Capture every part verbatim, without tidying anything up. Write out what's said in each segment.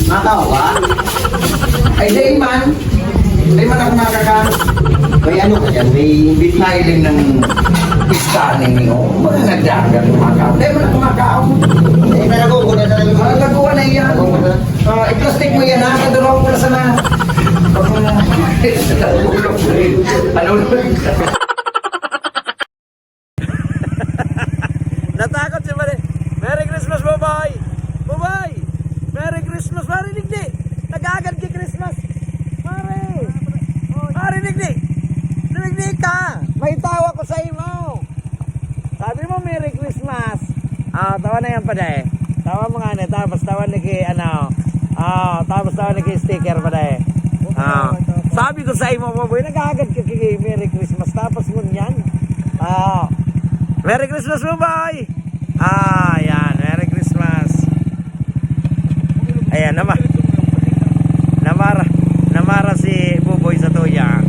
Makawa? Ay, dai man. Dai man ako makaka-, may ano ka dyan, may bitnailing ng pista ninyo. Mga nagdagan, makawa. Dai man ako makawa. Eh, nalago ko na talaga. Ah, laguan na yan. Ah, i-plastic mo yan, ha? Sa dalawang pula sana. Ano? Natakot si Mare. Merry Christmas, Bobay! Bobay! Merry Christmas, Mare Digdi! Nag-aagad ki Christmas! Mare! Mare Digdi! Digdi ka! May tawa ko sa imo! Sabi mo, "Merry Christmas!" Ah, tawa na yan, pare. Tawa mo nga na, tapos tawa ni ki, ano, ah, tapos tawa ni ki sticker, pare. Ah, sabi ko sa imo, Bobay, nag-aagad ka ki Merry Christmas, tapos ngunyan. Ah, Merry Christmas, Bobay! Ah, yan. Merry Christmas. Ayan, nama-, namara, namara si Buboy sa tuya.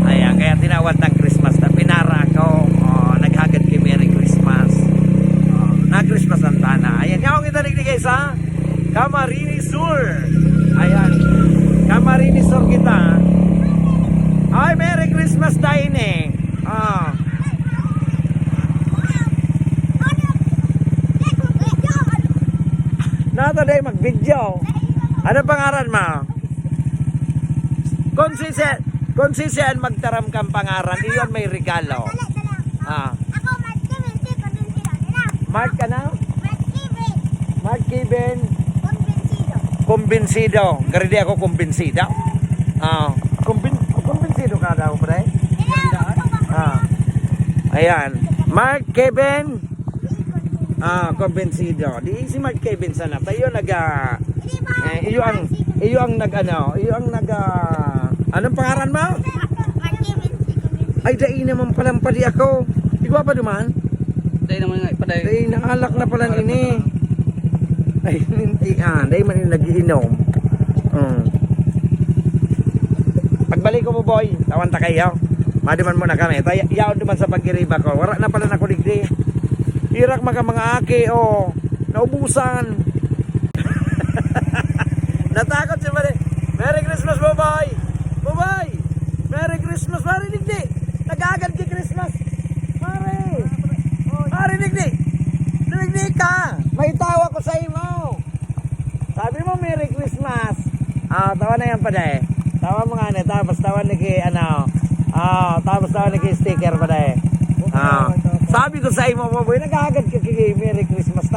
Ayan, kaya tinawag ng Christmas na pinara ako. Oh, naghagad ki Merry Christmas. Oh, na Christmas ang tana. Ayan, yaong kita nagbigay sa Camarines Sur. Ayan. Camarines Sur kita. Ay, Merry Christmas, Daine. Ah. Nata day mag-video. Ano pangaran mo? Kung si si-, kung si Sian magtaram kang pangaran, iyon may regalo. Ah. Ako, Mark Kevin, si Convencido. Mark ano? Mark Kevin. Mark Kevin. Convencido. Convencido. Gari di ako convencido. Ah, convin-, convencido ka daw, pre? Ah. Ayan. Mark Kevin. Ah, convencido. Di si Mark Kevin sana. Tayo nag, ah, eh, iyo ang, iyo ang nag, ano, iyo ang nag, ah, anong pangaran mo? Ay, dai naman palang padi ako. Igwa pa duman? Dai naman nga, paday. Dai, naalak na pala ini. Ay, hindi, ah, dai man yung nag-iinom. Hmm. Pagbalik ko po, boy, tawan ta kayo. Maduman muna kami. Tay-, yaon duman sa pagiriba ko. Wala na pala na kuligdi. Irak maka mga aki, oh. Naubusan. Natakot si Mare. Merry Christmas, Bobay! Bobay! Merry Christmas, Mare Digdi! Nag-aagad ki Christmas! Mare! Mare Digdi! Digdi ka! May tawa ko sa imo! Sabi mo, "Merry Christmas!" Ah, tawa na yan, pare. Tawa mo nga na, tapos tawa ni ki, ano, ah, tapos tawa ni ki sticker, pare. Ah, sabi ko sa imo, Bobay, nag-aagad ka ki Merry Christmas.